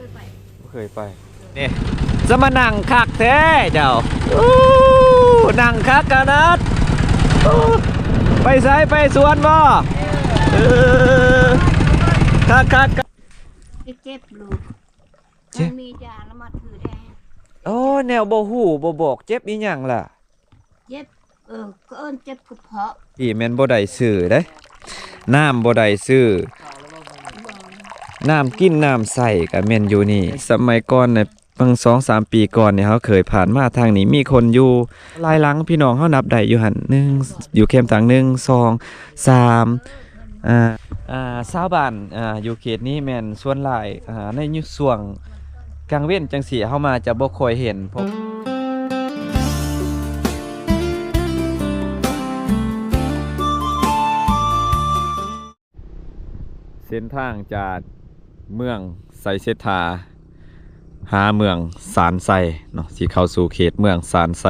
ບໍ່ເຄີຍໄປ. ນີ້ ຈະມານັ່ງຄັກແທ້ເຈົ້າ. ໂອ້ ນັ່ງຄັກຂະໜາດ. ໂອ້ ໄປໃສ? ໄປສວນບໍ່? ເອີ ຄັກໆ. ເຈັບລູກ ເຈັບ ມີຢາລະມາຖືແດ່. ໂອ້ ແນວບໍ່ຮູ້ບໍ່ບອກ ເຈັບອີ່ຫຍັງລະ? ເຈັບ ເອີ ກໍເອີ້ນເຈັບກະເພາະ. ນີ້ແມ່ນບໍ່ໄດ້ຊື້ເດ້ ນ້ຳບໍ່ໄດ້ຊື້ ນ້ຳກິນນ້ຳໃຊ້ກໍແມ່ນຢູ່ນີ້. ສະໄໝກ່ອນນະ ບາງສອງສາມປີກ່ອນນີ້ ເຮົາເຄີຍຜ່ານມາທາງນີ້ ມີຄົນຢູ່ຫຼາຍຫຼັງ ພີ່ນ້ອງເຮົານັບໄດ້ຢູ່ຫັ້ນ ໜຶ່ງ ຢູ່ເຄມທາງ ໜຶ່ງ ສອງ ສາມ ອ່າ ອ່າ ຊາວບ້ານ ອ່າ ຢູ່ເຂດນີ້ແມ່ນສ່ວນຫຼາຍ ອ່າ ໃນຍຸກຊ່ວງກາງເວັນຈັ່ງຊີ້ ເຮົາມາຈະບໍ່ຄ່ອຍເຫັນ ເພາະ ເສັ້ນທາງຈາກເມືອງໄຊເສດຖາ ຫາເມືອງສານໄຊເນາະ ຊິເຂົ້າສູ່ເຂດເມືອງສານໄຊ.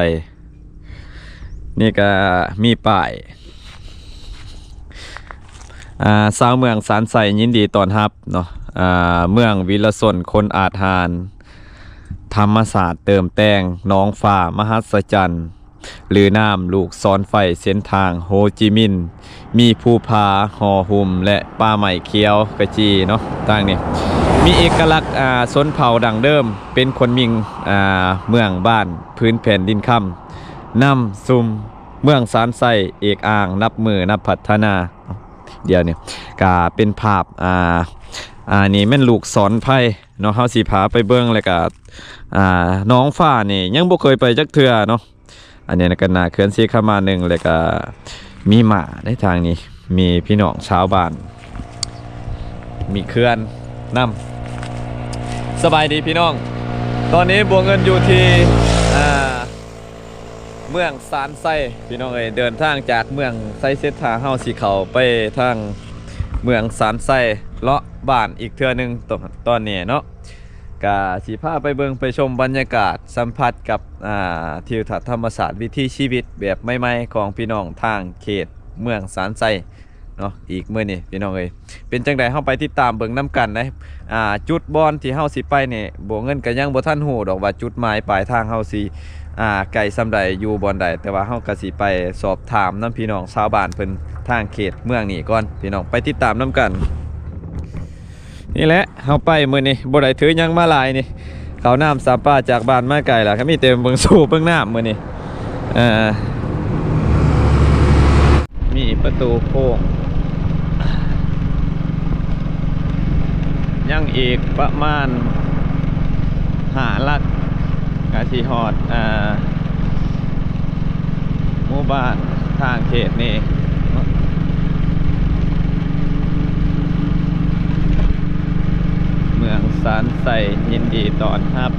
ນີ້ກະມີປ້າຍ ອ່າ ຊາວເມືອງສານໄຊຍິນດີຕ້ອນຮັບເນາະ ອ່າ ເມືອງວິລະຊົນຄົນອາດຫານ ທຳມະຊາດເຕີມແຕ່ງ ໜອງຟ້າມະຫັດສະຈັນ ຫຼື ນ້ຳລູກສອນໄຟ ເສັ້ນທາງໂຮຈິມິນ ມີພູຜາຫໍ່ຫຸ້ມ ແລະ ປ່າໄມ້ຂຽວຂະຈີເນາະ. ທາງນີ້ມີເອກະລັກ ອ່າ ຊົນເຜົ່າດັ້ງເດີມ ເປັນຄົນມິງ ອ່າ ເມືອງບ້ານ ພື້ນແຜ່ນດິນຄຳ ນຳຊຸມເມືອງສານໄຊ ເອກອ້າງ ນັບມື້ນັບພັດທະນາ. ດຽວນີ້ກະເປັນພາບ ອ່າ ອັນນີ້ແມ່ນລູກສອນໄຟເນາະ ເຮົາຊິພາໄປເບິ່ງ ແລ້ວກະ ອ່າ ໜອງຟ້ານີ້ຍັງບໍ່ເຄີຍໄປຈັກເທື່ອເນາະ. ອັນນີ້ກໍໜ້າເຂື່ອນສີຄາມາໜຶ່ງ ແລ້ວກໍມີມ້າໃນທາງນີ້ ມີພີ່ນ້ອງຊາວບ້ານ ມີເຂື່ອນນຳ. ສະບາຍດີພີ່ນ້ອງ ຕອນນີ້ບົວເງິນຢູ່ທີ່ ອ່າ ເມືອງສານໄຊ ພີ່ນ້ອງເອີຍ. ເດີນທາງຈາກເມືອງໄຊເສດຖາ ເຮົາຊິເຂົ້າໄປທາງເມືອງສານໄຊ ເລາະບ້ານອີກເທື່ອໜຶ່ງ ຕອນ ຕອນນີ້ເນາະ. ກະຊິພາໄປເບິ່ງໄປຊົມບັນຍາກາດ ສຳຜັດກັບ ອ່າ ທິວທັດທຳມະຊາດ ວິຖີຊີວິດແບບໃໝ່ໆ ຂອງພີ່ນ້ອງທາງເຂດເມືອງສານໄຊເນາະ ອີກມື້ນີ້ພີ່ນ້ອງເອີຍ. ເປັນຈັ່ງໃດ ເຮົາໄປຕິດຕາມເບິ່ງນຳກັນເດ້. ອ່າ ຈຸດບ່ອນທີ່ເຮົາຊິໄປນີ້ ບົວເງິນກໍຍັງບໍ່ທັນຮູ້ດອກວ່າຈຸດໝາຍປາຍທາງເຮົາຊິ ອ່າ ໄກສ່ຳໃດ ຢູ່ບ່ອນໃດ, ແຕ່ວ່າເຮົາກໍຊິໄປສອບຖາມນຳພີ່ນ້ອງຊາວບ້ານເພິ່ນທາງເຂດເມືອງນີ້ກ່ອນ ພີ່ນ້ອງ ໄປຕິດຕາມນຳກັນ. ນີ້ແຫຼະ ເຮົາໄປມື້ນີ້ບໍ່ໄດ້ຖືຫຍັງມາຫຼາຍນີ້ ເຂົ້ານ້ຳສາມປາຈາກບ້ານມາໄກລະ ກໍມີແຕ່ເບິ່ງສູບເບິ່ງນ້ຳມື້ນີ້. ເອີ ມີປະຕູໂຄ້ງ ຍັງອີກປະມານຫ້າຫຼັກ ກະຊິຮອດ ອ່າ ໝູ່ບ້ານທາງເຂດນີ້ ເມືອງສານໄຊ ຍິນດີຕ້ອນຮັບ.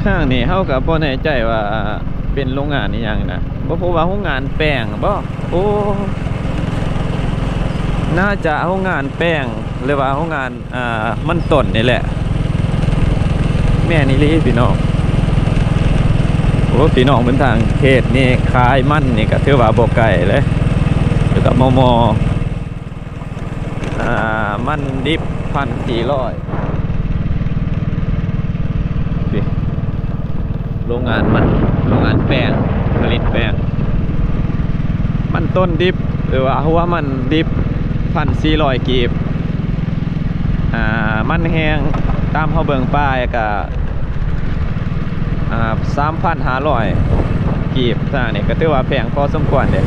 ທາງນີ້ເຮົາກໍບໍ່ແນ່ໃຈວ່າເປັນໂຮງງານອີ່ຫຍັງນະ ບໍ່ຮູ້ວ່າໂຮງງານແປ້ງບໍ? ໂອ້ ໜ້າຈະໂຮງງານແປ້ງ ຫຼືວ່າໂຮງງານ ອ່າ ມັນຕົ້ນນີ້ແຫຼະ. ແມ່ນອີ່ຫຼີພີ່ນ້ອງ. ໂອ້ ພີ່ນ້ອງເພິ່ນທາງເຂດນີ້ຂາຍມັນນີ້ກໍຖືວ່າບໍ່ໄກເລີຍ ແລ້ວກໍມໍ່ໆ ອ່າ ມັນດິບ ພັນສີ່ຮ້ອຍ ໂຮງງານມັນ ໂຮງງານແປ້ງ ຜະລິດແປ້ງ ມັນຕົ້ນດິບ ຫຼືວ່າຫົວມັນດິບ ພັນສີ່ຮ້ອຍກີບ ອ່າ ມັນແຫ້ງ ຕາມເຮົາເບິ່ງປາຍກະ ອ່າ ສາມພັນຫ້າຮ້ອຍກີບ ທາງນີ້ກໍຖືວ່າແພງພໍສົມຄວນເດ້.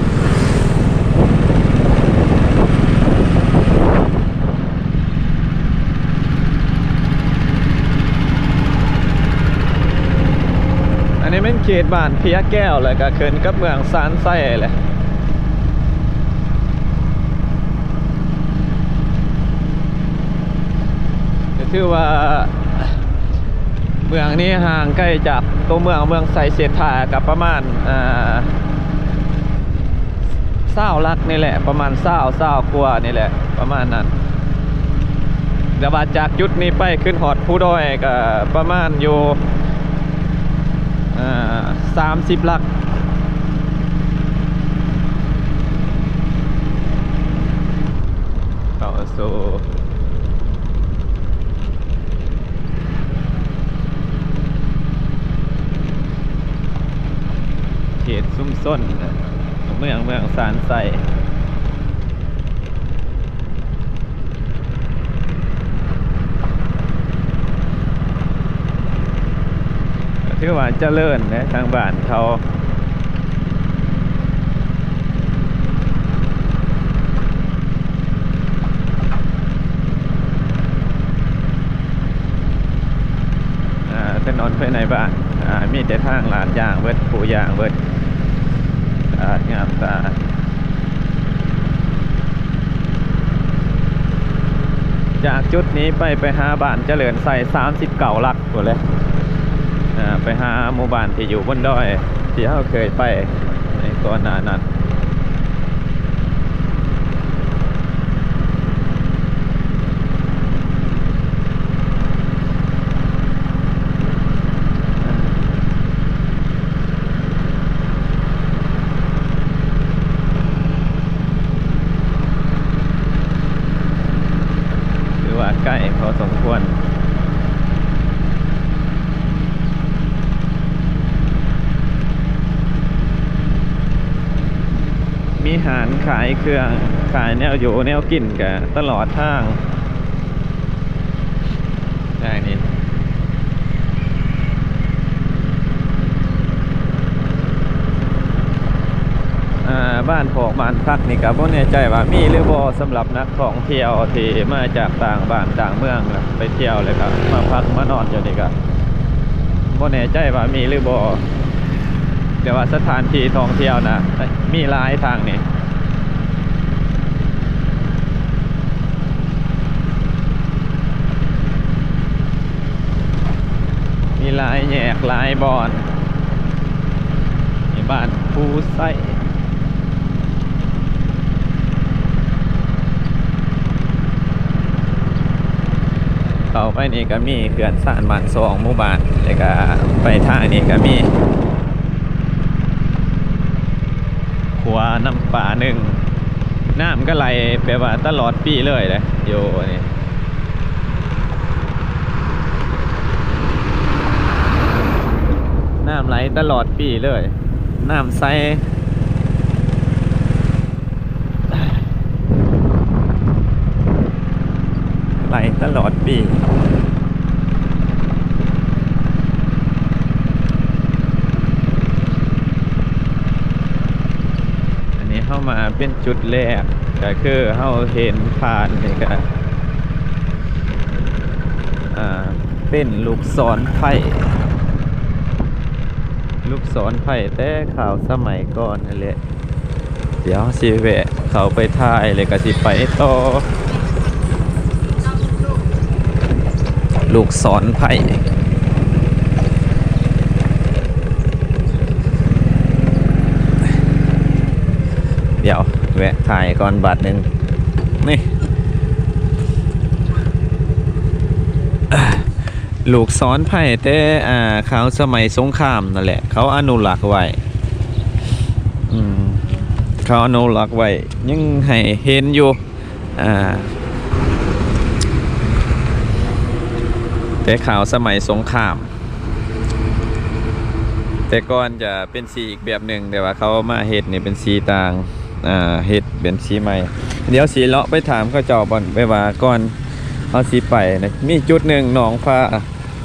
ອັນນີ້ແມ່ນເຂດບ້ານເພຍແກ້ວ ແລ້ວກໍຂຶ້ນກັບເມືອງສານໄຊແຫຼະ. ກໍຖືວ່າເມືອງນີ້ຫ່າງໄກຈາກຕົວເມືອງ ເມືອງໄຊເສດຖາ ກໍປະມານ ອ່າ ຊາວຫຼັກນີ້ແຫຼະ ປະມານຊາວ ຊາວກວ່ານີ້ແຫຼະ ປະມານນັ້ນ. ແຕ່ວ່າຈາກຈຸດນີ້ໄປຂຶ້ນຮອດພູດອຍກໍປະມານຢູ່ ເອີ ສາມສິບຫຼັກ. ເຂົ້າສູ່ ເຂດຊຸມຊົນເມືອງ ເມືອງຊານໄຊ ກໍຖືວ່າຈະເລີນເດ້ທາງບ້ານເຂົາ. ອ່າ ຖະໜົນພາຍໃນບ້ານ ອ່າ ມີແຕ່ທາງລາດຢາງເບິດ ປູຢາງເບິດ ສະອາດງາມສະອາດ. ຈາກຈຸດນີ້ໄປ ໄປຫາບ້ານຈະເລີນໄຊ ສາມສິບເກົ້າຫຼັກ ພຸ້ນແຫຼະ ອ່າ ໄປຫາໝູ່ບ້ານທີ່ຢູ່ບົນດອຍ ທີ່ເຮົາເຄີຍໄປໃນກ່ອນໜ້ານັ້ນ. ຖືວ່າໃກ້ພໍສົມຄວນ. ມີຮ້ານຂາຍເຄື່ອງ ຂາຍແນວຢູ່ແນວກິນກະຕະຫຼອດທາງ. ໃນນີ້ ອ່າ ບ້ານພອກບ້ານພັກນີ້ກະບໍ່ແນ່ໃຈວ່າມີຫຼືບໍ່ ສຳລັບນັກທ່ອງທ່ຽວທີ່ມາຈາກຕ່າງບ້ານຕ່າງເມືອງ ໄປທ່ຽວແລ້ວກະມາພັກມານອນຢູ່ນີ້ກະບໍ່ແນ່ໃຈວ່າມີຫຼືບໍ່ ແຕ່ວ່າສະຖານທີ່ທ່ອງທ່ຽວນະມີຫຼາຍທາງນີ້. ມີຫຼາຍແຍກຫຼາຍບ່ອນ ມີບ້ານພູໄຊ ເຂົ້າໄປນີ້ກະມີເຮືອນຊານບ້ານຊ່ອງໝູ່ບ້ານ ແລ້ວກະໄປທາງນີ້ກະມີຂົວນ້ຳປາໜຶ່ງ ນ້ຳກະໄຫຼແບບວ່າຕະຫຼອດປີເລີຍເດ້ ຢູ່ນີ້ ນ້ຳໄຫຼຕະຫຼອດປີເລີຍ ນ້ຳໃສ ໄຫຼຕະຫຼອດປີ. ອັນນີ້ເຮົາມາເປັນຈຸດແລກ ກະຄືເຮົາເຫັນຜ່ານນີ້ກະ ອ່າ ເປັນລູກສອນໄຟ ລູກສອນໄຟແຕ່ຄາວສະໄໝກ່ອນຫັ້ນແຫຼະ. ດຽວຊິແວະເຂົ້າໄປຖ່າຍ ແລ້ວກະຊິໄປຕໍ່ ລູກສອນໄຟ. ດຽວແວະຖ່າຍກ່ອນບາດໜຶ່ງ ນີ້ ລູກສອນໄຟແຕ່ ອ່າ ຄາວສະໄໝສົງຄາມນັ້ນແຫຼະ ເຂົາອະນຸລັກໄວ້ ອືມ ເຂົາອະນຸລັກໄວ້ ຍັງໃຫ້ເຫັນຢູ່ ອ່າ ແຕ່ຄາວສະໄໝສົງຄາມ ແຕ່ກ່ອນຈະເປັນສີອີກແບບໜຶ່ງ ແຕ່ວ່າເຂົາມາເຮັດນີ້ເປັນສີຕ່າງ ອ່າ ເຮັດເປັນສີໃໝ່. ດຽວຊິເລາະໄປຖາມເຂົາເຈົ້າບ່ອນ ແບບວ່າກ່ອນເຮົາຊິໄປນະ ມີຈຸດໜຶ່ງໜອງຟ້າ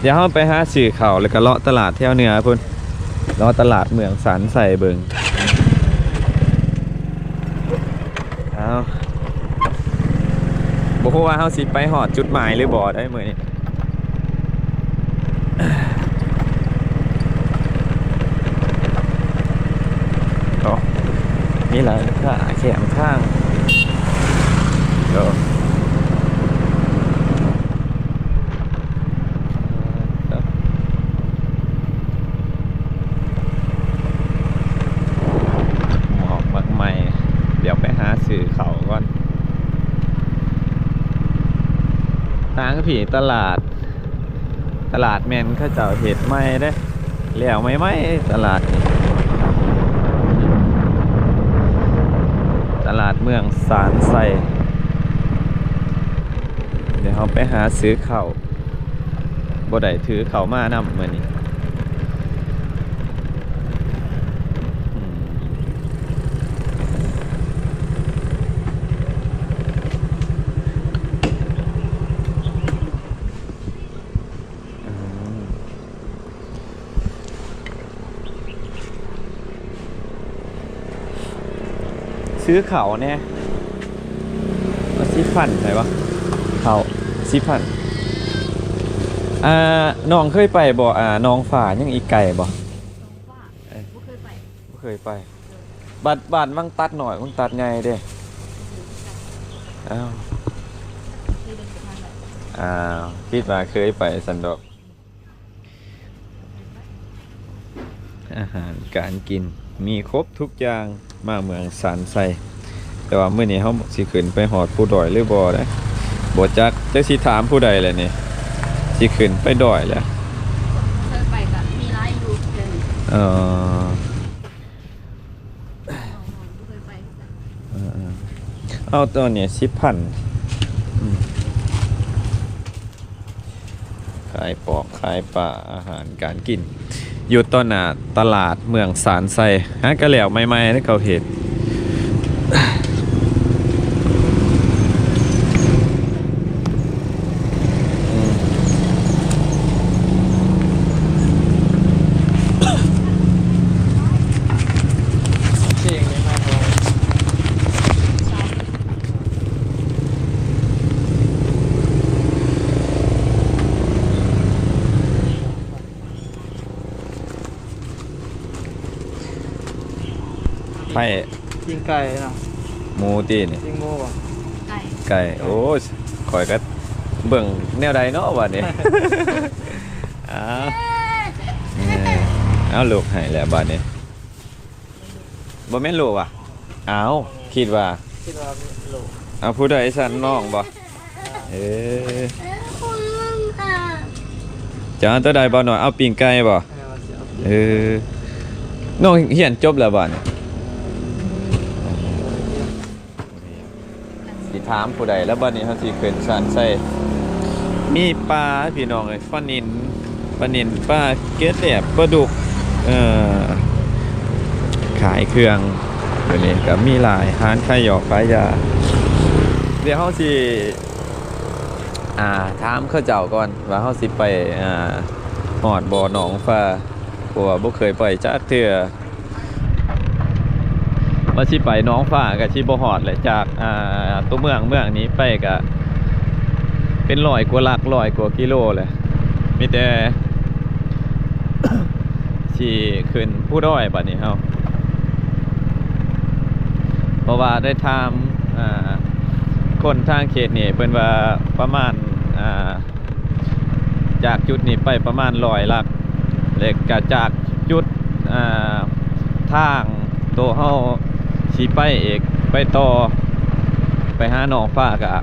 ດຽວເຮົາໄປຫາຊື້ເຂົ້າ ແລ້ວກະເລາະຕະຫຼາດແຖວເໜືອພຸ້ນ ເລາະຕະຫຼາດເມືອງຊານໄຊເບິ່ງ. ເອົາ ບໍ່ຮູ້ວ່າເຮົາຊິໄປຮອດຈຸດໝາຍຫຼືບໍ່ໄດ໋ມື້ນີ້. ໂອ້ ມີຮ້ານຄ້າແຄມທາງ ໂອ້ ໝອກໝາກໄມ້ ດຽວໄປຫາຊື້ເຂົ້າກ່ອນ. ທາ ນີ້ຕະຫຼາດ ຕະຫຼາດແມ່ນເຂົາເຈົ້າເຮັດໃໝ່ເດ້ ແລ້ວໃໝ່ໆ ຕະຫຼາດນີ້ ຕະຫຼາດເມືອງຊານໄຊ. ດຽວເຮົາໄປຫາຊື້ເຂົ້າ ບໍ່ໄດ້ຖືເຂົ້າມານຳມື້ນີ້. ຊື້ເຂົ້າແດ່ ເອົາສິບພັນໄດ້ບໍ່? ເຂົ້າສິບພັນ. ອ່າ ນ້ອງເຄີຍໄປບໍ່? ອ່າ ໜອງຝາຍັງອີກໄກບໍ່? ເອີ ບໍ່ເຄີຍໄປ ບໍ່ເຄີຍໄປ. ບາດ ບ້ານວັງຕັດນ້ອຍ ວັງຕັດໃຫຍ່ເດ້. ອ້າວ ອ້າວ ຄິດວ່າເຄີຍໄປຊັ້ນດອກ. ອາຫານການກິນມີຄົບທຸກຢ່າງ ມາເມືອງຊານໄຊ. ແຕ່ວ່າມື້ນີ້ເຮົາຊິຂຶ້ນໄປຮອດພູດອຍຫຼືບໍ່ເດ້ ບໍ່ຈັກ ຈັກຊິຖາມຜູ້ໃດແຫຼະນີ້ ຊິຂຶ້ນໄປດອຍແລ້ວ. ເຄີຍໄປກໍມີຫຼາຍຢູ່ເດີ. ເອີ ບໍ່ເຄີຍໄປຄືກັນ. ເອີໆ ເອົາ ຕອນນີ້ສິບພັນ. ອືມ ຂາຍປອກຂາຍປາ ອາຫານການກິນ ຢູ່ຕໍ່ໜ້າຕະຫຼາດເມືອງຊານໄຊ. ຫາກະແລ້ວໃໝ່ໆ ເຂົາເຮັດ. ໄປ ປີ້ງໄກ່ເນາະ ໝູຕິນີ້ ປີ້ງໝູບໍ່? ໄກ່ ໄກ່ ໂອ້ຍ ຂ້ອຍກໍເບິ່ງແນວໃດເນາະບາດນີ້. ອ້າວ ເອີ ເອົາ ລູກໃຫ້ແລ້ວບາດນີ້. ບໍ່ແມ່ນລູກຫວາ? ອ້າວ ຄິດວ່າ ຄິດວ່າລູກ. ເອົາ ຜູ້ໃດຊັ້ນ ນ້ອງບໍ່? ເອີ ເອີ ຂອງນ້ອງຄ່ະ. ຈະເອົາໂຕໃດ ບ່າວນ້ອຍ? ເອົາປີ້ງໄກ່ບໍ່? ເອີ ວ່າຊິເອົາ ເອີ ນ້ອງຮຽນຈົບແລ້ວບໍ່ນີ້? ຊິຖາມຜູ້ໃດລະບາດນີ້ ເຮົາຊິຂຶ້ນຊານໄຊ. ມີປາພີ່ນ້ອງເອີຍ ປານິນ ປານິນ ປາເກດແດບ ປາດຸກ ເອີ ຂາຍເຄື່ອງ ດຽວນີ້ກໍມີຫຼາຍຮ້ານຂາຍຢອກຂາຍຢາ. ດຽວເຮົາຊິ ອ່າ ຖາມເຂົາເຈົ້າກ່ອນວ່າເຮົາຊິໄປ ອ່າ ຮອດບໍ່ໜອງຝາ ເພາະວ່າບໍ່ເຄີຍໄປຈັກເທື່ອ. ວ່າຊິໄປໜອງຝາກໍຊິບໍ່ຮອດແຫຼະ ຈາກ ອ່າ ຕົວເມືອງ ເມືອງນີ້ໄປກໍເປັນຮ້ອຍກວ່າຫຼັກ ຮ້ອຍກວ່າກິໂລແຫຼະ. ມີແຕ່ຊິຂຶ້ນພູດອຍບາດນີ້ເຮົາ ເພາະວ່າໄດ້ຖາມ ອ່າ ຄົນທາງເຂດນີ້ ເພິ່ນວ່າປະມານ ອ່າ ຈາກຈຸດນີ້ໄປປະມານຮ້ອຍຫຼັກ ແລະກະຈາກຈຸດ ອ່າ ທາງໂຕເຮົາຊິໄປອີກ ໄປຕໍ່ ໄປຫາໜອງຝາກະ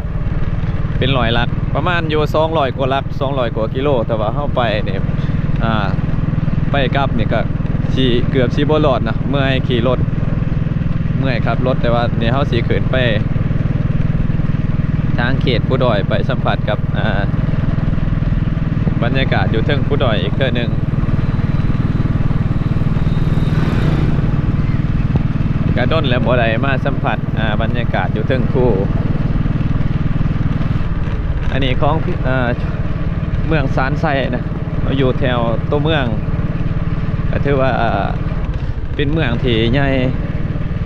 ເປັນຮ້ອຍຫຼັກ ປະມານຢູ່ສອງຮ້ອຍກວ່າຫຼັກ ສອງຮ້ອຍກວ່າກິໂລ. ແຕ່ວ່າເຮົາໄປນີ້ ອ່າ ໄປກັບນີ້ກະຊິເກືອບຊິບໍ່ລອດນະ ເມື່ອຍຂີ່ລົດ ເມື່ອຍຂັບລົດ. ແຕ່ວ່ານີ້ເຮົາຊິຂຶ້ນໄປທາງເຂດພູດອຍ ໄປສຳຜັດກັບ ອ່າ ບັນຍາກາດຢູ່ເທິງພູດອຍອີກເທື່ອໜຶ່ງ. ກະດົນແລ້ວບໍ່ໄດ້ມາສຳຜັດ ອ່າ ບັນຍາກາດຢູ່ເທິງພູ. ອັນນີ້ຂອງ ເອີ ເມືອງຊານໄຊນະ ເຮົາຢູ່ແຖວຕົວເມືອງ ກະຖືວ່າ ເປັນເມືອງທີ່ໃຫຍ່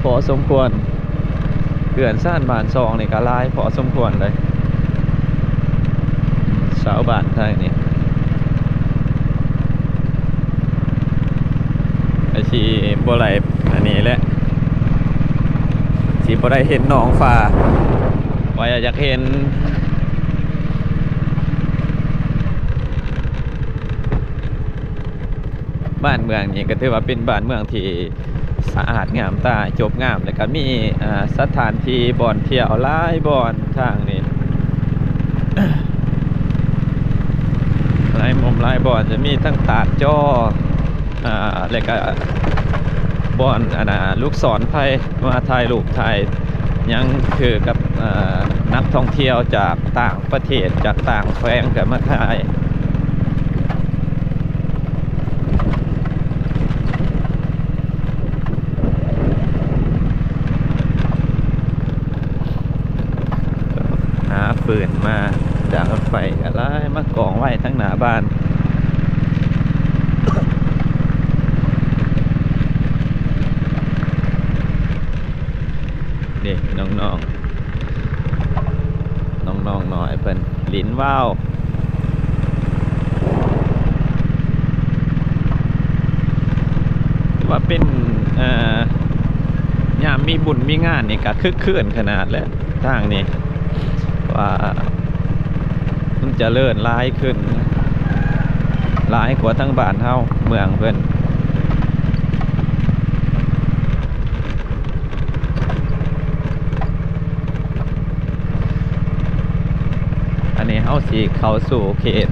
ພໍສົມຄວນ ເຮືອນຊານບ້ານຊ່ອງນີ້ກໍຫຼາຍພໍສົມຄວນເລີຍ ຊາວບ້ານທາງນີ້. ກໍຊິບໍ່ໄດ້ອັນນີ້ແຫຼະ ຊິບໍ່ໄດ້ເຫັນໜອງຝາ ວ່າຢາກເຫັນ. ບ້ານເມືອງນີ້ກໍຖືວ່າເປັນບ້ານເມືອງທີ່ສະອາດງາມຕາ ຈົບງາມ ແລ້ວກໍມີ ອ່າ ສະຖານທີ່ບ່ອນທ່ຽວຫຼາຍບ່ອນທາງນີ້. ຫຼາຍມຸມຫຼາຍບ່ອນ ຈະມີທັງຕາດຈໍ ອາ ແລະກະບ່ອນ ອັນນ່າ ລູກສອນໄຟ ມາຖ່າຍຮູບຖ່າຍຫຍັງ ຄືກັບ ອາ ນັກທ່ອງທ່ຽວຈາກຕ່າງປະເທດ ຈາກຕ່າງແຂວງກະມາຖ່າຍ. ຫາຟືນມາຈາກລົດໄຟກະຫຼາຍ ມາກອງໄວ້ທາງໜ້າບ້ານ. ເດ້ ນ້ອງໆ ນ້ອງໆນ້ອຍເພິ່ນຫຼິ້ນວາວ ຖືວ່າເປັນ ເອີ ຍາມມີບຸນມີງານນີ້ກະຄຶກຄື້ນຂະໜາດແຫຼະ ທາງນີ້ ວ່າມັນຈະເລີນຫຼາຍຂຶ້ນ ຫຼາຍກວ່າທາງບ້ານເຮົາ ເມືອງເພິ່ນ. ອັນນີ້ເຮົາຊິເຂົ້າສູ່ເຂດ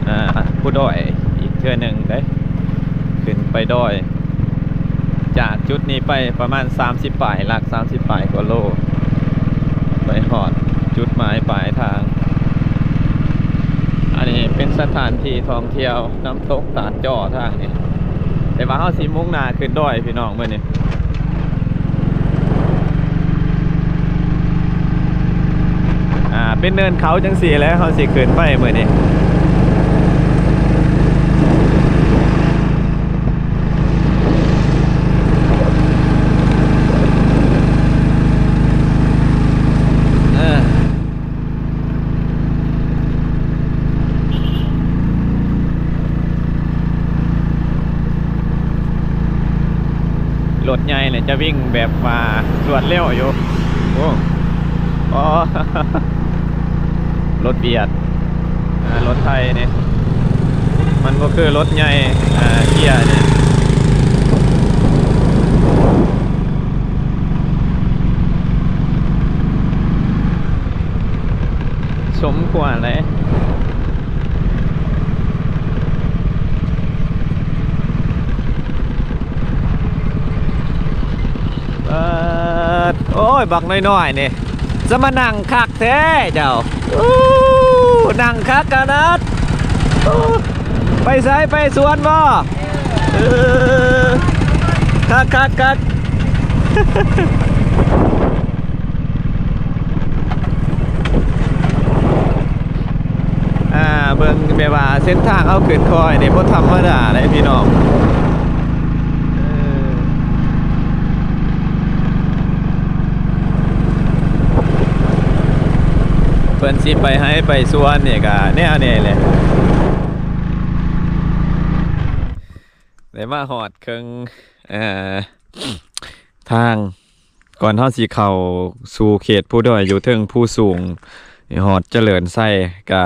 ອາ ພູດອຍອີກເທື່ອໜຶ່ງເດ້ ຂຶ້ນໄປດອຍ ຈາກຈຸດນີ້ໄປປະມານສາມສິບປາຍຫຼັກ ສາມສິບປາຍກວ່າໂລ ໄປຮອດຈຸດໝາຍປາຍທາງ. ອັນນີ້ເປັນສະຖານທີ່ທ່ອງທ່ຽວນ້ຳຕົກຕາດຈໍ ທາງນີ້ ແຕ່ວ່າເຮົາຊິມຸ່ງໜ້າຂຶ້ນດອຍພີ່ນ້ອງມື້ນີ້. ອ່າ ເປັນເນີນເຂົາຈັ່ງຊີ້ແຫຼະ ເຮົາຊິຂຶ້ນໄປມື້ນີ້. ເອີ ລົດໃຫຍ່ນີ້ຈະວິ່ງແບບວ່າລວດເລັວຢູ່. ໂອ້ ອໍ ລົດຫວຽດ ອ່າ ລົດໄທນີ້ ມັນບໍ່ຄືລົດໃຫຍ່ ອ່າ ເກຍນີ້. ສົມຄວນເລີຍ. ເອີ ໂອ້ຍ ບັກນ້ອຍໆນີ້ ຈະມານັ່ງຄັກແທ້ເຈົ້າ. ໂອ້ ນັ່ງຄັກຂະໜາດ. ໂອ້ ໄປໃສ ໄປສວນບໍ່? ເອີ ຄັກໆໆ. ອ່າ ເບິ່ງແບບວ່າເສັ້ນທາງເຮົາຂຶ້ນຄອຍນີ້ບໍ່ທຳມະດາເດ້ພີ່ນ້ອງ. ເອີ ເພິ່ນຊິໄປໄຮ່ໄປສວນນີ້ກະແນວນີ້ແຫຼະ. ໄດ້ມາຮອດເຄິ່ງ ເອີ ທາງ ກ່ອນເຮົາຊິເຂົ້າສູ່ເຂດພູດອຍ ຢູ່ເທິງພູສູງ ຮອດຈະເລີນໄຊ ກະ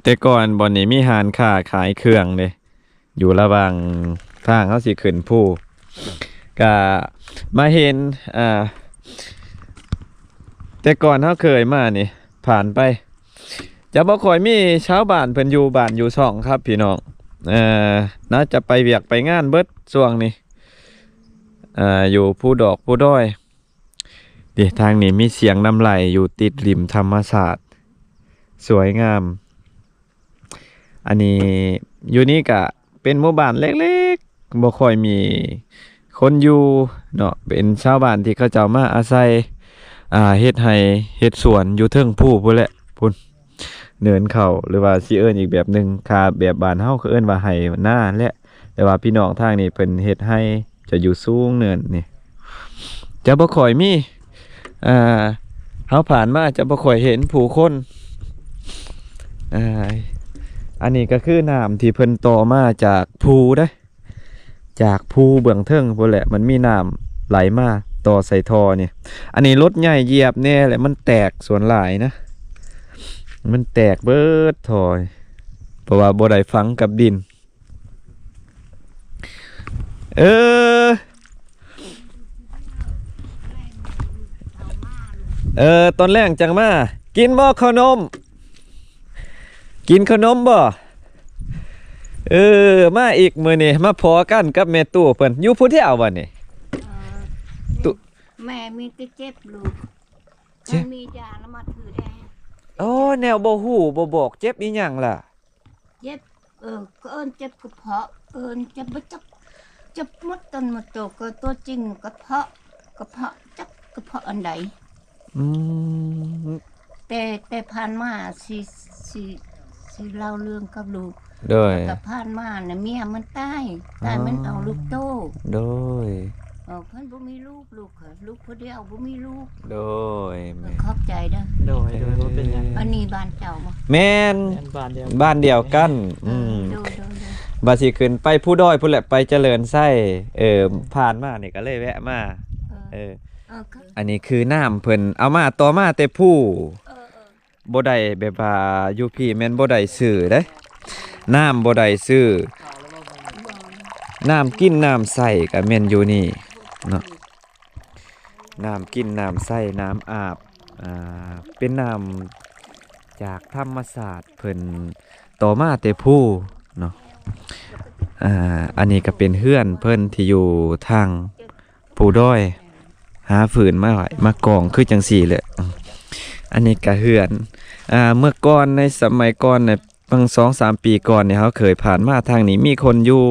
ແຕ່ກ່ອນບ່ອນນີ້ມີຮ້ານຄ້າຂາຍເຄື່ອງເດ້ ຢູ່ລະຫວ່າງທາງເຮົາຊິຂຶ້ນພູ ກະມາເຫັນ ເອີ ແຕ່ກ່ອນເຮົາເຄີຍມານີ້ ຜ່ານໄປ ຈະບໍ່ຄ່ອຍມີຊາວບ້ານເພິ່ນຢູ່ບ້ານຢູ່ຊ່ອງຄັບພີ່ນ້ອງ. ເອີ ໜ້າຈະໄປວຽກໄປງານເບິດຊ່ວງນີ້ ເອີ ຢູ່ພູດອກພູດອຍ. ເດ້ ທາງນີ້ມີສຽງນ້ຳໄຫຼຢູ່ຕິດລິມທຳມະຊາດ ສວຍງາມ. ອັນນີ້ ຢູ່ນີ້ກະເປັນໝູ່ບ້ານເລັກໆ ບໍ່ຄ່ອຍມີຄົນຢູ່ເນາະ ເປັນຊາວບ້ານທີ່ເຂົາເຈົ້າມາອາໄສ ອ່າ ເຮັດໄຮ່ເຮັດສວນຢູ່ເທິງພູພຸ້ນແຫຼະ ພຸ້ນ ເນີນເຂົາ ຫຼືວ່າຊິເອີ້ນອີກແບບໜຶ່ງ ຖ້າແບບບ້ານເຮົາກໍເອີ້ນວ່າໄຮ່ນາແຫຼະ ແຕ່ວ່າພີ່ນ້ອງທາງນີ້ເພິ່ນເຮັດໄຮ່ ຈະຢູ່ສູງເນີນນີ້ ຈະບໍ່ຄ່ອຍມີ ອ່າ ເຮົາຜ່ານມາຈະບໍ່ຄ່ອຍເຫັນຜູ້ຄົນ. ອ່າ ອັນນີ້ກໍຄືນ້ຳທີ່ເພິ່ນຕໍ່ມາຈາກພູເດ້ ຈາກພູເບື້ອງເທິງພຸ້ນແຫຼະ ມັນມີນ້ຳໄຫຼມາຕໍ່ໃສ່ທໍ່ນີ້. ອັນນີ້ລົດໃຫຍ່ຢຽບແດ່ແຫຼະ ມັນແຕກສ່ວນຫຼາຍນະ ມັນແຕກເບິດທໍ່ ເພາະວ່າບໍ່ໄດ້ຝັງກັບດິນ. ເອີ ເອີ ຕອນແລງຈັ່ງມາ ກິນບໍ່ເຂົ້າໜົມ? ກິນເຂົ້າໜົມບໍ່? ເອີ ມາອີກມື້ນີ້ ມາພໍ້ກັນກັບແມ່ຕູ້ເພິ່ນ ຢູ່ຜູ້ດຽວບໍ່ນີ້? ເອີ ຕູ້ ແມ່ມີແຕ່ເຈັບລູກ ເຈັບ ມີຢາລະມາຖືແດ່. ໂອ້ ແນວບໍ່ຮູ້ບໍ່ບອກ ເຈັບອີ່ຫຍັງລະ? ເຈັບ ເອີ ກໍເອີ້ນເຈັບກະເພາະ ເອີ້ນເຈັບບໍ່ຈັກ ເຈັບໝົດຕົນໝົດໂຕ ກໍຕົວຈິງກະເພາະ ກະເພາະ ຈັກກະເພາະອັນໃດ. ອືມ ແຕ່ ແຕ່ຜ່ານມາຊິ ຊິ ຊິເລົ່າເລື່ອງກັບລູກ. ໂດຍ ແລ້ວກໍຜ່ານມານະ ເມຍມັນຕາຍ ຕາຍ ອໍ ມັນເອົາລູກໂຕ. ໂດຍ ເອີ ເພິ່ນບໍ່ມີລູກ ລູກ ລູກຜູ້ດຽວ ບໍ່ມີລູກ. ໂດຍ ແມ່ນ ຂອບໃຈເດີ. ໂດຍ ໂດຍ ບໍ່ເປັນຫຍັງ. ອັນນີ້ບ້ານເຈົ້າບໍ່? ແມ່ນ ແມ່ນ ບ້ານດຽວ ບ້ານດຽວກັນ. ເອີ ອືມ ໂດຍ ໂດຍ ໂດຍ ວ່າຊິຂຶ້ນໄປພູດອຍພຸ້ນແຫຼະ ໄປຈະເລີນໄຊ. ເອີ ຜ່ານມານີ້ກໍເລີຍແວະມາ. ເອີ ເອີ ເອີ ອັນນີ້ຄືນ້ຳເພິ່ນເອົາມາ ຕໍ່ມາແຕ່ພູ. ເອີ ເອີ ບໍ່ໄດ້ແບບວ່າຢູ່ພີ້ແມ່ນບໍ່ໄດ້ຊື້ເດ້ ນ້ຳບໍ່ໄດ້ຊື້ ນ້ຳກິນນ້ຳໃຊ້ກໍແມ່ນຢູ່ນີ້ເນາະ ນ້ຳກິນນ້ຳໃຊ້ ນ້ຳອາບ ອ່າ ເປັນນ້ຳຈາກທຳມະຊາດ ເພິ່ນຕໍ່ມາແຕ່ພູເນາະ. ອ່າ ອັນນີ້ກໍເປັນເຮືອນເພິ່ນທີ່ຢູ່ທາງ ພູດອຍ ຫາຟືນມາໄວ້ ມາກອງຄືຈັ່ງຊີ້ແຫຼະ. ອັນນີ້ກະເຮືອນ ອ່າ ເມື່ອກ່ອນ ໃນສະໄໝກ່ອນນະ ບາງສອງສາມປີກ່ອນນີ້ ເຮົາເຄີຍຜ່ານມາທາງນີ້ ມີຄົນຢູ່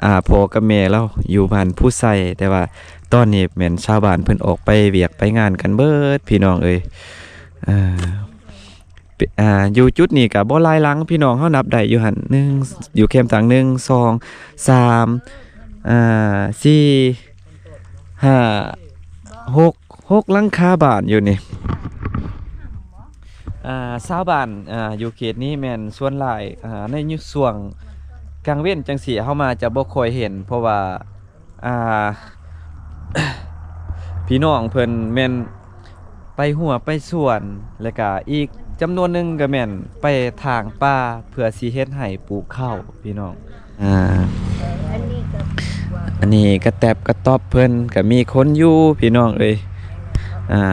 ອ່າ ພໍ່ກັບແມ່ລາວຢູ່ບ້ານພູໄຊ ແຕ່ວ່າຕອນນີ້ແມ່ນຊາວບ້ານເພິ່ນອອກໄປວຽກໄປງານກັນເບິດ ພີ່ນ້ອງເອີຍ. ອ່າ ເປັນ ອ່າ ຢູ່ຈຸດນີ້ກະບໍ່ຫຼາຍຫຼັງ ພີ່ນ້ອງ ເຮົານັບໄດ້ຢູ່ຫັ້ນ ໜຶ່ງ ຢູ່ແຄມທາງ ໜຶ່ງ ສອງ ສາມ ອ່າ ສີ່ ຫ້າ ຫົກ ຫົກຫຼັງຄາບ້ານຢູ່ນີ້. ອ່າ ຊາວບ້ານ ອ່າ ຢູ່ເຂດນີ້ແມ່ນສ່ວນຫຼາຍ ອ່າ ໃນຍຸກຊ່ວງກາງເວັນຈັ່ງຊີ້ ເຮົາມາຈະບໍ່ຄ່ອຍເຫັນ ເພາະວ່າ ອ່າ ພີ່ນ້ອງເພິ່ນແມ່ນໄປຮົ້ວໄປສວນ ແລ້ວກະອີກຈຳນວນໜຶ່ງກະແມ່ນໄປຖາງປ່າ ເພື່ອຊິເຮັດໄຮ່ປູກເຂົ້າ ພີ່ນ້ອງ. ອ່າ ອັນນີ້ກະແຕັບກະຕ໊ອບເພິ່ນກະມີຄົນຢູ່ ພີ່ນ້ອງເອີຍ. ອ່າ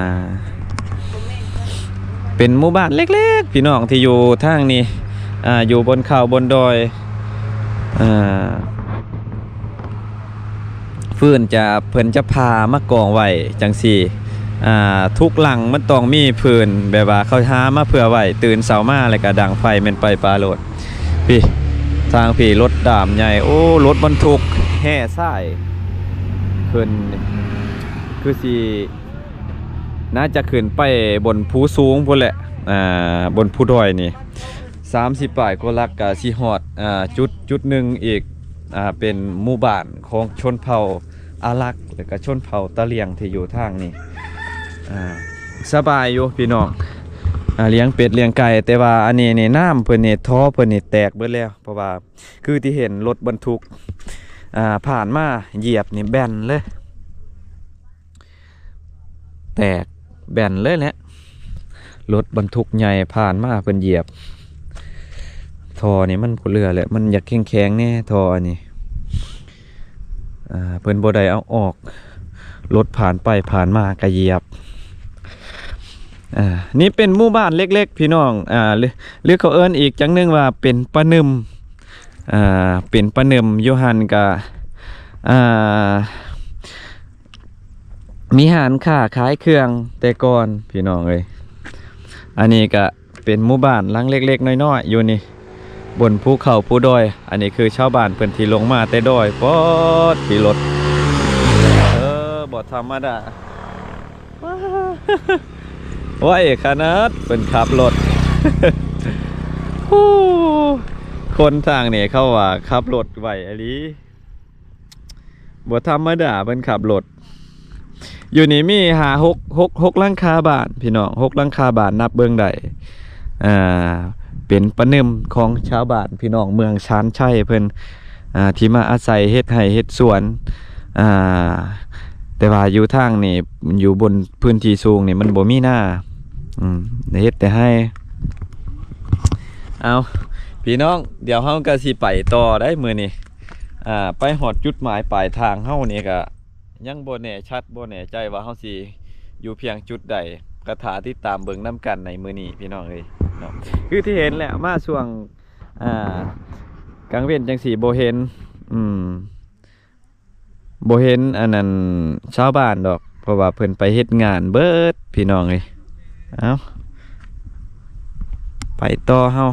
ເປັນໝູ່ບ້ານເລັກໆ ພີ່ນ້ອງ ທີ່ຢູ່ທາງນີ້ ອ່າ ຢູ່ບົນເຂົາບົນດອຍ. ອ່າ ຟືນຈະ ເພິ່ນຈະຜ່າມາກອງໄວ້ຈັ່ງຊີ້ ອ່າ ທຸກຫຼັງມັນຕ້ອງມີຟືນ ແບບວ່າເຂົາຫາມາເພື່ອໄວ້ ຕື່ນເຊົ້າມາແລ້ວກະດັງໄຟແມ່ນໄປປ່າໂລດ. ພີ້ ທາງພີ້ລົດດ້າມໃຫຍ່ ໂອ້ ລົດບັນທຸກແຮ່ຊາຍຂຶ້ນ ຄືຊິ ໜ້າຈະຂຶ້ນໄປບົນພູສູງພຸ້ນແຫຼະ ອ່າ ບົນພູດອຍນີ້ ສາມສິບປາຍກວ່າຫຼັກກະຊິຮອດ ອ່າ ຈຸດ ຈຸດໜຶ່ງອີກ ອ່າ ເປັນໝູ່ບ້ານຂອງຊົນເຜົ່າອາລັກ ແລ້ວກະຊົນເຜົ່າຕະຫຼຽງທີ່ຢູ່ທາງນີ້. ອ່າ ສະບາຍຢູ່ພີ່ນ້ອງ ອ່າ ລ້ຽງເປັດລ້ຽງໄກ່ ແຕ່ວ່າອັນນີ້ນີ້ ນ້ຳເພິ່ນນີ້ ທໍ່ເພິ່ນນີ້ແຕກເບິດແລ້ວ ເພາະວ່າ ຄືທີ່ເຫັນລົດບັນທຸກ ອ່າ ຜ່ານມາຢຽບນີ້ແບນເລີຍ ແຕກແບນເລີຍແຫຼະ ລົດບັນທຸກໃຫຍ່ຜ່ານມາເພິ່ນຢຽບ ທໍ່ນີ້ມັນບໍ່ເຫຼືອແຫຼະ ມັນຢາກແຂງໆແດ່ ທໍ່ອັນນີ້ ອ່າ ເພິ່ນບໍ່ໄດ້ເອົາອອກ ລົດຜ່ານໄປຜ່ານມາກະຢຽບ. ອ່າ ນີ້ເປັນໝູ່ບ້ານເລັກໆ ພີ່ນ້ອງ ອ່າ ຫຼື ຫຼືເຂົາເອີ້ນອີກຈັ່ງໜຶ່ງວ່າເປັນປະໜຶ່ມ ອ່າ ເປັນປະໜຶ່ມ ຢູ່ຫັ້ນກະ ອ່າ ມີຮ້ານຄ້າຂາຍເຄື່ອງແຕ່ກ່ອນ ພີ່ນ້ອງເອີຍ. ອັນນີ້ກະ ເປັນໝູ່ບ້ານຫຼັງເລັກໆນ້ອຍໆຢູ່ນີ້ ບົນພູເຂົາພູດອຍ. ອັນນີ້ຄືຊາວບ້ານເພິ່ນທີ່ລົງມາແຕ່ດອຍ ປອດ ຂີ່ລົດ ເອີ ບໍ່ທຳມະດາ ໄວຂະໜາດເພິ່ນຂັບລົດ ໂອ້ ຄົນທາງນີ້ເຂົາວ່າຂັບລົດໄວອີ່ຫຼີ. ບໍ່ທຳມະດາເພິ່ນຂັບລົດ. ຢູ່ນີ້ມີຫ້າ ຫົກ ຫົກ ຫົກຫຼັງຄາບ້ານ ພີ່ນ້ອງ ຫົກຫຼັງຄາບ້ານ ນັບເບິ່ງໄດ້ ອ່າ ເປັນປະໜຶ່ມຂອງຊາວບ້ານ ພີ່ນ້ອງເມືອງຊານໄຊເພິ່ນ ອ່າ ທີ່ມາອາໄສເຮັດໄຮ່ເຮັດສວນ ອ່າ ແຕ່ວ່າຢູ່ທາງນີ້ ຢູ່ບົນພື້ນທີ່ສູງນີ້ ມັນບໍ່ມີນາ ອືມ ໄດ້ເຮັດແຕ່ໄຮ່. ເອົາ ພີ່ນ້ອງ ດຽວເຮົາກໍຊິໄປຕໍ່ໄດ໋ມື້ນີ້. ອ່າ ໄປຮອດຈຸດໝາຍປາຍທາງເຮົານີ້ກະຍັງບໍ່ແນ່ຊັດ ບໍ່ແນ່ໃຈວ່າເຮົາຊິຢູ່ພຽງຈຸດໃດ ກະຖ້າຕິດຕາມເບິ່ງນຳກັນໃນມື້ນີ້ພີ່ນ້ອງເອີຍເນາະ. ຄືທີ່ເຫັນແຫຼະ ມາຊ່ວງ ອ່າ ກາງເວັນຈັ່ງຊີ້ບໍ່ເຫັນ ອືມ ບໍ່ເຫັນອັນນັ້ນຊາວບ້ານດອກ ເພາະວ່າເພິ່ນໄປເຮັດງານເບິດ ພີ່ນ້ອງເອີຍ. ເອົາ ໄປຕໍ່ເຮົາ.